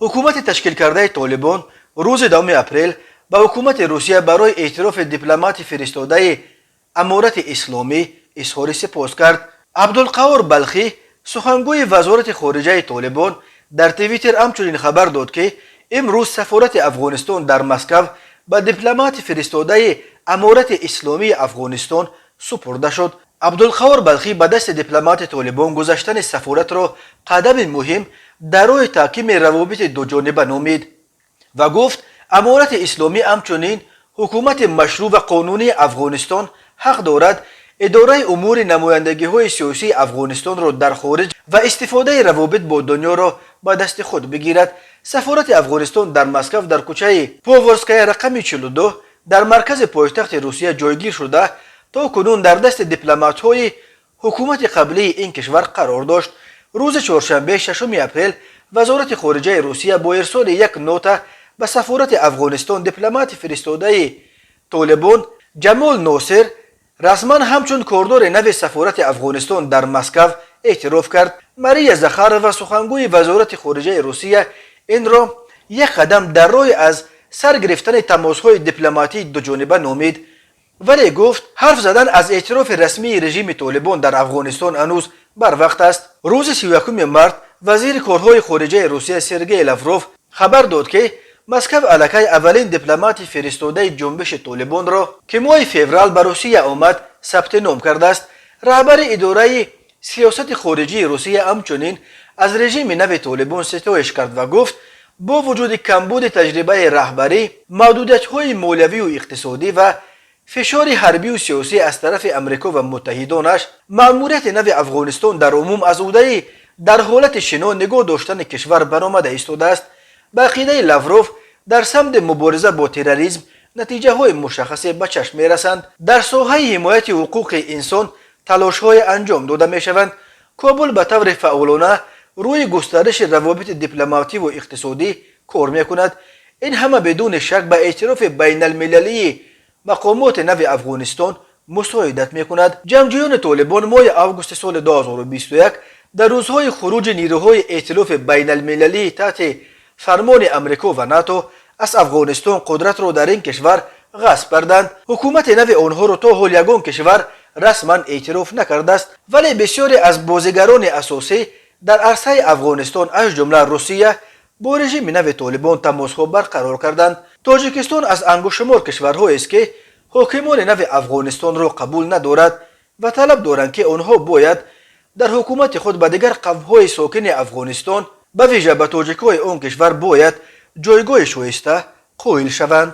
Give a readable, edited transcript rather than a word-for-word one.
Ҳукумати ташкилкардаи Толибон рӯзи 10 апрел ба ҳукумати Русия барои эътирофи дипломати фиристодаи Аморати Исломӣ изҳори сипос кард. Абдулқаҳор Балхӣ, сухангӯи Вазорати хориҷаи Толибон, дар Твиттер ҳамчунин хабар дод, ки имрӯз сафорати Афғонистон дар Москав ба дипломати фиристодаи Аморати Исломии Афғонистон супурда шуд. Абдулқаҳор Балхӣ ба дасти дипломати Толибон гузаштани сафоратро қадами муҳим дар роҳи таҳкими равобити дуҷониба номид ва гуфт, Аморати Исломӣ, ҳамчунин ҳукумати машрӯъ ва қонунии Афғонистон, ҳақ дорад идораи умури намояндагиҳои сиёсии Афғонистонро дар хориҷ ва истифодаи равобит бо дунёро ба дасти худ бигирад. Сафорати Афғонистон дар Москав дар кӯчаи Поварская, рақами 42, дар маркази пойтахти Русия ҷойгир шуда, то кунун дар дасти дипломатҳои ҳукумати қаблии ин кишвар қарор дошт. Рӯзи чоршанбе, 6 апрел, Вазорати хориҷаи Русия бо ирсоли як нота ба сафорати Афғонистон дипломати фиристодаи Толибон Ҷамол Носир расман ҳамчун кордори нави сафорати Афғонистон дар Москав эътироф кард. Мария Захарова, сухангӯи Вазорати хориҷаи Русия, инро як қадам дар роҳи аз сар гирифтани тамосҳои дипломатии дуҷониба номид, вале гуфт, ҳарф задан аз эътирофи расмии режими Толибон дар Афғонистон ҳанӯз барвақт аст. Рӯзи 31 март вазири корҳои хориҷаи Русия Сергей Лавров хабар дод, ки Москав аллакай аввалин дипломати фиристодаи ҷунбиши Толибонро, ки моҳи феврал ба Русия омад, сабти ном кардааст. Раҳбари идораи сиёсати хориҷии Русия ҳамчунин аз режими нави Толибон ситоиш кард ва гуфт, бо вуҷуди камбуди таҷрибаи раҳбарӣ, маҳдудиятҳои молиявию иқтисодӣ ва фишори ҳарбию сиёсӣ аз тарафи Амрико ва муттаҳидонаш, маъмурияти нави Афғонистон дар умум аз ӯҳдаи дар ҳолати шино нигоҳ доштани кишвар баромада истодааст. Ба ақидаи Лавров, дар самти мубориза бо терроризм натиҷаҳои мушаххасе ба чашм мерасанд, дар соҳаи ҳимояти ҳуқуқи инсон талошҳое анҷом дода мешаванд, Кобул ба таври фаъолона рӯи густариши равобити дипломативу иқтисодӣ кор мекунад. Ин ҳама бидуни шак ба эътирофи байналмилалии мақомоти нави Афғонистон мусоидат мекунад. Ҷангҷӯёни Толибон моҳи августи соли 2021, дар рӯзҳои хуруҷи нерӯҳои эътилофи байналмилалии таҳти фармони Амрико ва НАТО аз Афғонистон, қудратро дар ин кишвар ғасб карданд. Ҳукумати нави онҳоро то ҳол ягон кишвар расман эътироф накардааст, вале бисёре аз бозигарони асосӣ дар арсаи Афғонистон, аз ҷумла Русия, бо режими нави Толибон тамосҳо барқарор карданд. Тоҷикистон аз ангуштшумор кишварҳоест, ки ҳокимони нави Афғонистонро қабул надорад ва талаб доранд, ки онҳо бояд дар ҳукумати худ ба дигар қавмҳои сокини Афғонистон, ба вижа ба тоҷикҳои он кишвар, бояд ҷойгоҳи шоиста қоил шаванд.